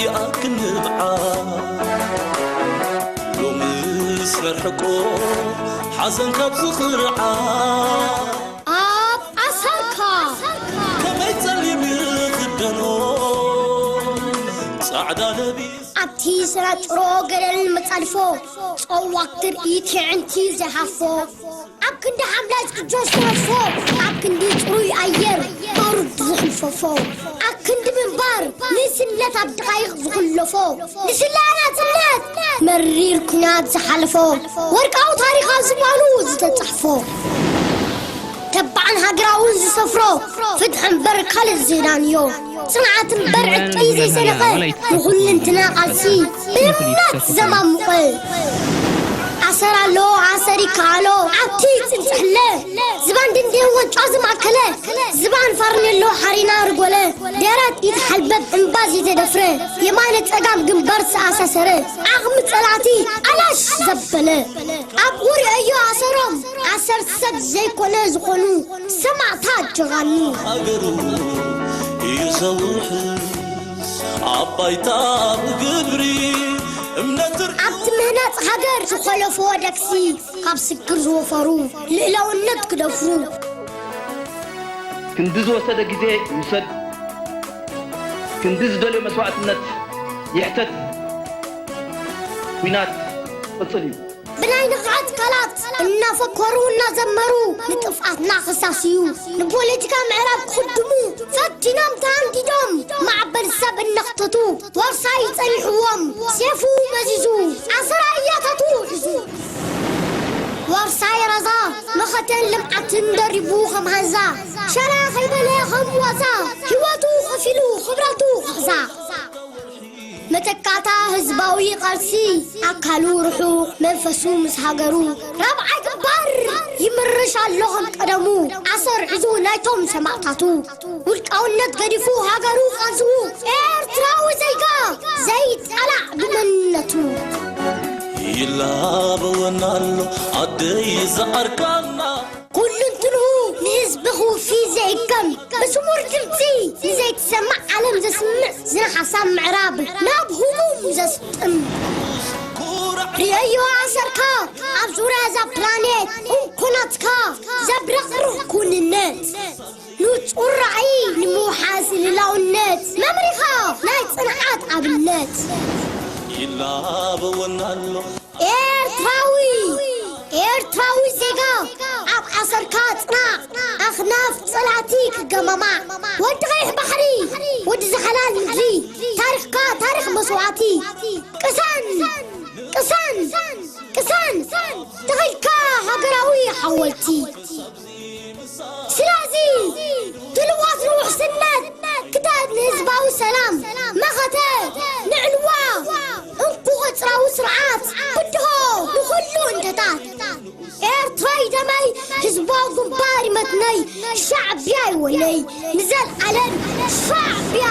ይኣክል ንብዓ ሎምስ ነርሕቆ ሓዘን ካብ ዝኽርዓ ኣብ ኣሰርካ ከመይ ጸሊም ይኽደኖ ጻዕዳ ለቢስ ኣብቲ ስራጭሮ ገደል መጻድፎ ጸዋግ ትርኢት የዕንቲ ዝሃፎ ኣብ ክንዲ ሓምላይ ዝቅጆ ዝተረፎ ኣብ ክንዲ ጽሩይ ኣየር ባሩድ ዝሕንፈፎ ኣብ ክንዲ ምንባር ንስለት ኣብ ደቓይቕ ዝኽለፎ ንስለ ናጽነት መሪር ኩናት ዝሓለፎ ወርቃዊ ታሪኻ ዝባኑ ዝተጻሕፎ ተባዕን ሃገራውን ዝሰፍሮ ፍትሒ እምበር ካልእ ዘይዳንዮ ጽንዓት እምበር ዕጥቂ ዘይሰነቐ ንኹልንትና ቃልሲ ብእምነት ዘማሙቐ ኣሰር ኣሎ ኣሰር ይከኣሎ ኣብቲ ጽንጽሕለ ዝባን ድንዴ ወንጫ ዝማእከለ ዝባን ፋርኔሎ ሓሪና ርጎለ ደረት ይትሓልበብ እምባ ዘይተደፍረ የማነ ጸጋም ግንባር ዝተኣሳሰረ ዓቕሚ ጸላእቲ ኣላሽ ዘበለ ኣብ ወሪኦዮ ኣሰሮም ኣሰር ሰብ ዘይኮነ ዝኾኑ ሰማዕታት ጀጋኑ ሃገሩ እዩ ዘውሕስ ኣብ ባይታ ብግብሪ እምነት ር ኣብቲ ምህናጽ ሃገር ዝኾለፎ ደቅሲ ካብ ስግር ዝወፈሩ ልእላውነት ክደፍሩ ክንዲ ዝወሰደ ግዜ ይውሰድ፣ ክንዲ ዝደልዮ መስዋእትነት ይሕተት፣ ኲናት ክቕጽል እዩ። ብናይ ንቕሓት ቃላት እናፈከሩ እናዘመሩ ንጥፍኣትና ክሳስዩ ንፖለቲካ ምዕራብ ክኽድሙ ፈቲኖም ተሃንዲዶም ማዕበል ሰብ እናኽተቱ ዋርሳይ ጸኒሕዎም ሴፉ መዚዙ ኣሰር ኣያታቱ ሒዙ ዋርሳይ ራዛ መኸተን ልምዓትን ደሪቡ ከም ሃንዛ ሸራ ከይበለ ከም ዋዛ ህይወቱ ከፊሉ ክብረቱ ክሕዛ መተካእታ ህዝባዊ ቃልሲ ኣካሉ ርሑቕ መንፈሱ ምስ ሃገሩ ራብዓይ ግንባር ይምርሽ ኣሎ ከም ቀደሙ ኣሰር ሒዙ ናይቶም ሰማእታቱ ውልቃውነት ገዲፉ ሃገሩ ቃልስኡ ኤርትራዊ ዜጋ ዘይጠላዕ ብመንነቱ ይላበወና ኣሎ ኣደይ ዝዓርካና ኩሉ እንትንኡ ንህዝቢ ክውፊ ዘይከም ብስሙር ድምፂ ንዘይትሰማዕ ዓለም ዘስምዕ ዝነሓሳብ ምዕራብ ናብ ህሙም ዘስጥም ርእዮ ኣሰርካ ኣብ ዙርያ እዛ ፕላኔት እንኮናትካ ዘብረቕርቕ ኩንነት ንጹር ራእይ ንምውሓስ ልላውነት መምሪኻ ናይ ጽንዓት ኣብነት ይላበወና ኣሎ ኤርትራዊ ኤርትራዊ ዜጋ ኣብ ኣሰርካ ጽናዕ ኣኽናፍ ጸላእቲ ክገማማዕ ወዲ ቀይሕ ባሕሪ ወዲ ዝሓላል ምድሪ ታሪኽካ ታሪኽ መስዋእቲ ቅሰን ቅሰን ቅሰን ተኺልካ ሃገራዊ ሓወልቲ ስለዚ ድልዋት ንውሕስነት ክታብ ንህዝባዊ ሰላም መኸተ ንዕልዋ እንኩ ቅጽራዊ ስርዓት ብድሆ ንኹሉ እንተታት ኤርትራይ ደመይ ህዝባዊ ግንባር ይመትነይ ሻዕብያ ይወነይ ንዘልኣለም ሻዕብያ